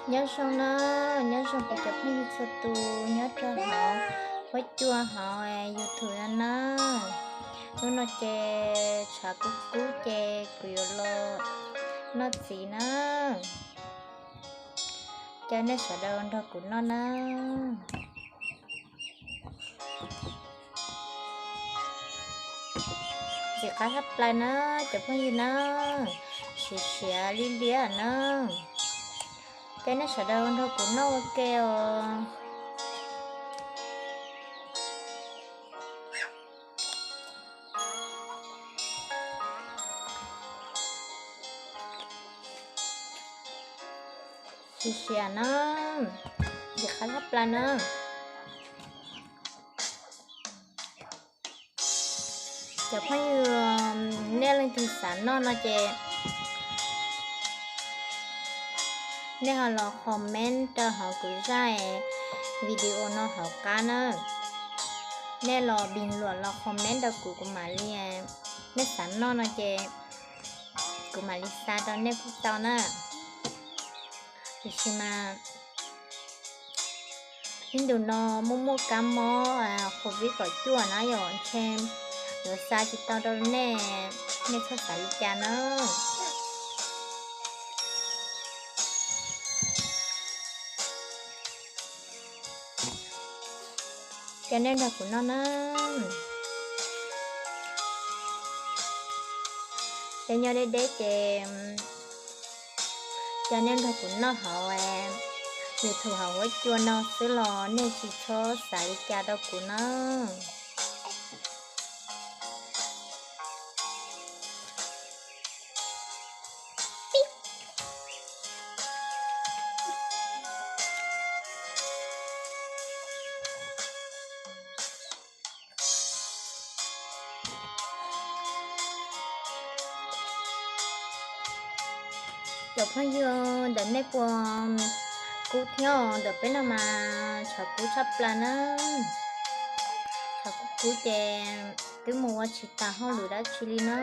Nyob zoo na, nyob zoo kuv cov phooj ywg txhua tus nyob rau hauv huab cua hauv YouTube no na. Hnub no ces tshav kub kub ces kuv yuav los noj txiv na. Caw nej sawv daws nrog kuv noj na. Ntxim qab tshaj plaws na cov phooj ywg na, siav siav liab liab na. Caw nej sawv daws nrog kuv noj ua ke os. Siav siav na, ntxim qab tshaj plaws na. Cov phooj ywg, nej leej twg xav noj no ces nej ho los comment rau hauv kuv zaj video no hauv qab na. Nej los bình luận los comment rau kuv, kuv mam li, nej xav noj no ces kuv mam li xa rau nej kuj tau na. Tiam sis mas ib ntus no muaj muaj kab mob covid kaum cuaj na yom, ntshe yuav xa tsis tau rau nej, nej txhob xav li cas na. Caw nej nrog kuv noj na. Caw nyob deb deb ces caw nej nrog kuv noj hauv YouTube hauv huab cua no xwb los nej tsis txhob xav li cas rau kuv na. Cov phooj ywg, ntawm nej puas kub thiab? Ntawm peb no mas tshav kub tshaj plaws na. Tshav kub kub ces twb mus ua tsis tas hauj lwm dab tsi li na.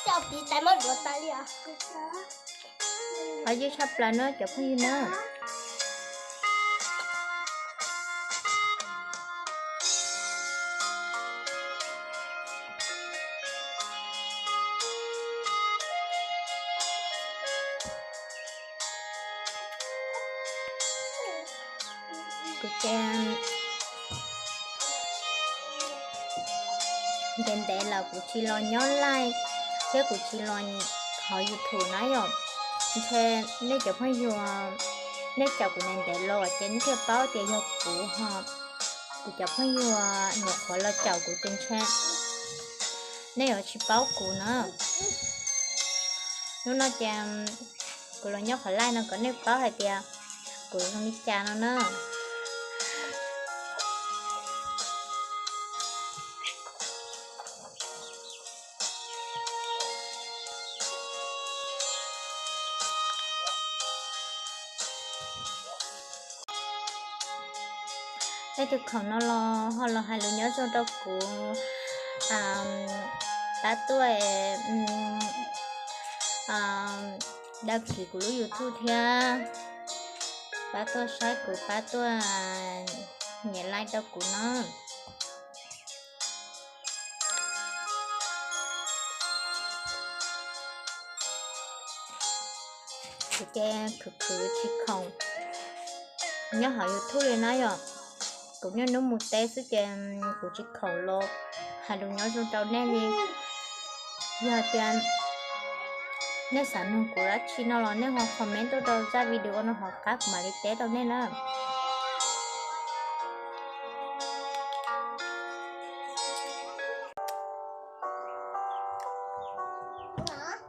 Qhov ywg tshaj plaws na cov phooj ywg na. Kuv ces ntev ntev lawm kuv tsis los nyob live thiab kuv tsis los hauv YouTube na yom. Ntshe nej cov phooj ywg, nej caum kuv ntev ntev los ces nej thiaj paub tias yog kuv ho. Kuv cov phooj ywg nyuam qhuav los caum kuv ces ntshe nej yuav tsis paub kuv na. Hnub no ces kuv los nyob qhov live no kom nej paub hais tias kuv zoo li cas no na. Leej twg khoom no los ho los hais lus nyob zoo rau kuv, pab tuaj đăng ký kuv lub YouTube thiab pab tuaj saib kuv, pab tuaj nias like rau kuv no. Kuv ces khwv khwv tsis khoom nyob hauv YouTube li na yom. Kuv niaj hnub mus teb xwb ces kuv tsis khoom los hais lus nyob zoo rau nej li. Yog hais tias nej xav nug kuv dab tsi no los nej ho comment tuaj rau zaj video no hauv qab kuv mam li teb rau nej na.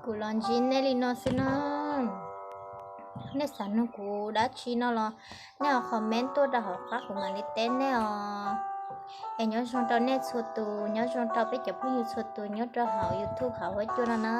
Kuv los ntsib nej li no xwb na. Nej xav nug kuv dab tsi no los nej ho comment tuaj rau hauv qab kuv mam li teb nej os. Es nyob zoo rau nej txhua tus, nyob zoo rau peb cov phooj ywg txhua tus nyob rau hauv YouTube hauv huab cua no na.